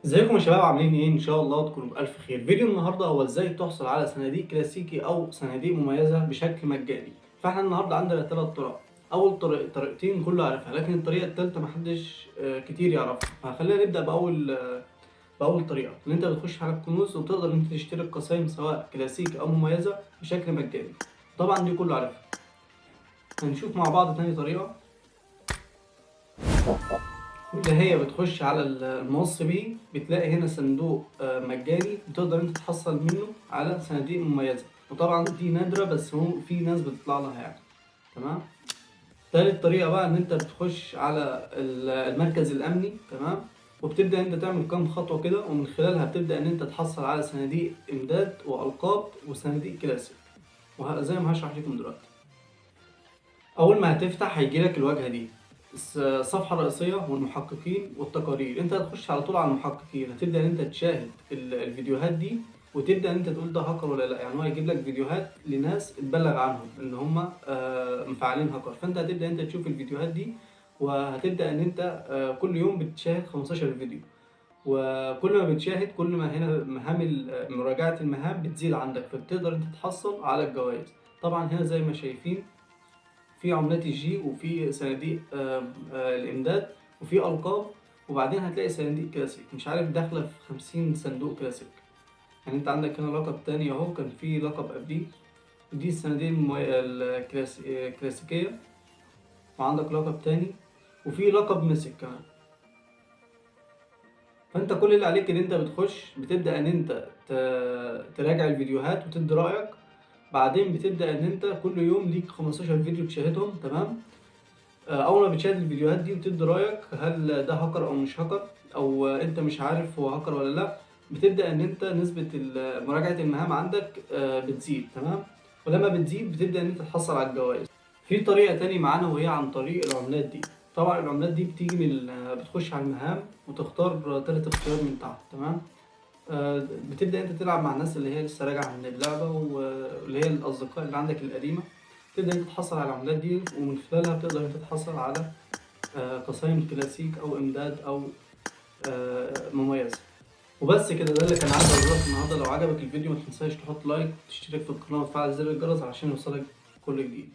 ازيكم يا شباب، عاملين ايه؟ ان شاء الله تكونوا بالف خير. فيديو النهارده هو ازاي تحصل على صناديق كلاسيكي او صناديق مميزة بشكل مجاني. فاحنا النهارده عندنا ثلاث طرق. اول طريق طريقتين كله عارفها، لكن الطريقة الثالثة محدش كتير يعرفها. فخلينا نبدا باول طريقه، ان انت بتخش على الكنوز وبتقدر ان انت تشتري القسايم سواء كلاسيكي او مميزة بشكل مجاني. طبعا دي كله عارفها. هنشوف مع بعض تاني طريقه، واللي هي بتخش على الموصي بيه، بتلاقي هنا صندوق مجاني بتقدر انت تحصل منه على صناديق مميزة، وطبعا دي نادرة بس هو في ناس بتطلع لها يعني. تمام. تالت طريقة بقى ان انت بتخش على المركز الامني، تمام، وبتبدأ انت تعمل كام خطوة كده، ومن خلالها بتبدأ ان انت تحصل على صناديق امداد والقاب وصناديق كلاسيك، وزي ما هشرح لكم دلوقتي. اول ما هتفتح هيجيلك الواجهة دي، الصفحة الرئيسية والمحققين والتقارير. انت هتخش على طول على المحققين، هتبدأ ان انت تشاهد الفيديوهات دي، وتبدأ ان انت تقول ده هاكر ولا لا. يعني هو هيجيب لك فيديوهات لناس اتبلغ عنهم ان هم مفعلين هاكر، فانت هتبدأ ان انت تشوف الفيديوهات دي، وهتبدأ ان انت كل يوم بتشاهد 15 فيديو، وكل ما بتشاهد كل ما هنا مهام مراجعة المهام بتزيد عندك، فبتقدر انت تحصل على الجوائز. طبعا هنا زي ما شايفين في عملات الجي، وفي صناديق الإمداد، وفي ألقاب، وبعدين هتلاقي صناديق كلاسيك مش عارف داخلة في 50 صندوق كلاسيك. يعني انت عندك هنا لقب تاني اهو، كان في لقب قبليه، دي الصناديق الكلاسيكية، وعندك لقب تاني، وفي لقب mythic كمان. فانت كل اللي عليك ان انت بتخش بتبدأ ان انت تراجع الفيديوهات وتدي رأيك، بعدين بتبدأ ان انت كل يوم ليك 15 فيديو تشاهدهم. تمام. اول ما بتشاهد الفيديوهات دي وتدي رأيك هل ده هاكر او مش هاكر، او انت مش عارف هو هاكر ولا لا، بتبدأ ان انت نسبة مراجعة المهام عندك بتزيد. تمام. ولما بتزيد بتبدأ ان انت تحصل على الجوائز. في طريقة تاني معانا وهي عن طريق العملات دي. طبعا العملات دي بتيجي من بتخش على المهام وتختار تالت اختيار من تحت. تمام. بتبدأ انت تلعب مع الناس اللي هي لسه راجعة من اللعبة، واللي هي الأصدقاء اللي عندك القديمة. تبدأ انت تحصل على العملات دي، ومن خلالها بتقدر انت تحصل على قسايم كلاسيك أو إمداد أو مميز. وبس كده، ده اللي كان عايز اقوله لك النهارده. لو عجبك الفيديو ما تنساش تحط like وتشترك في القناة وتفعل زر الجرس عشان يوصلك كل جديد.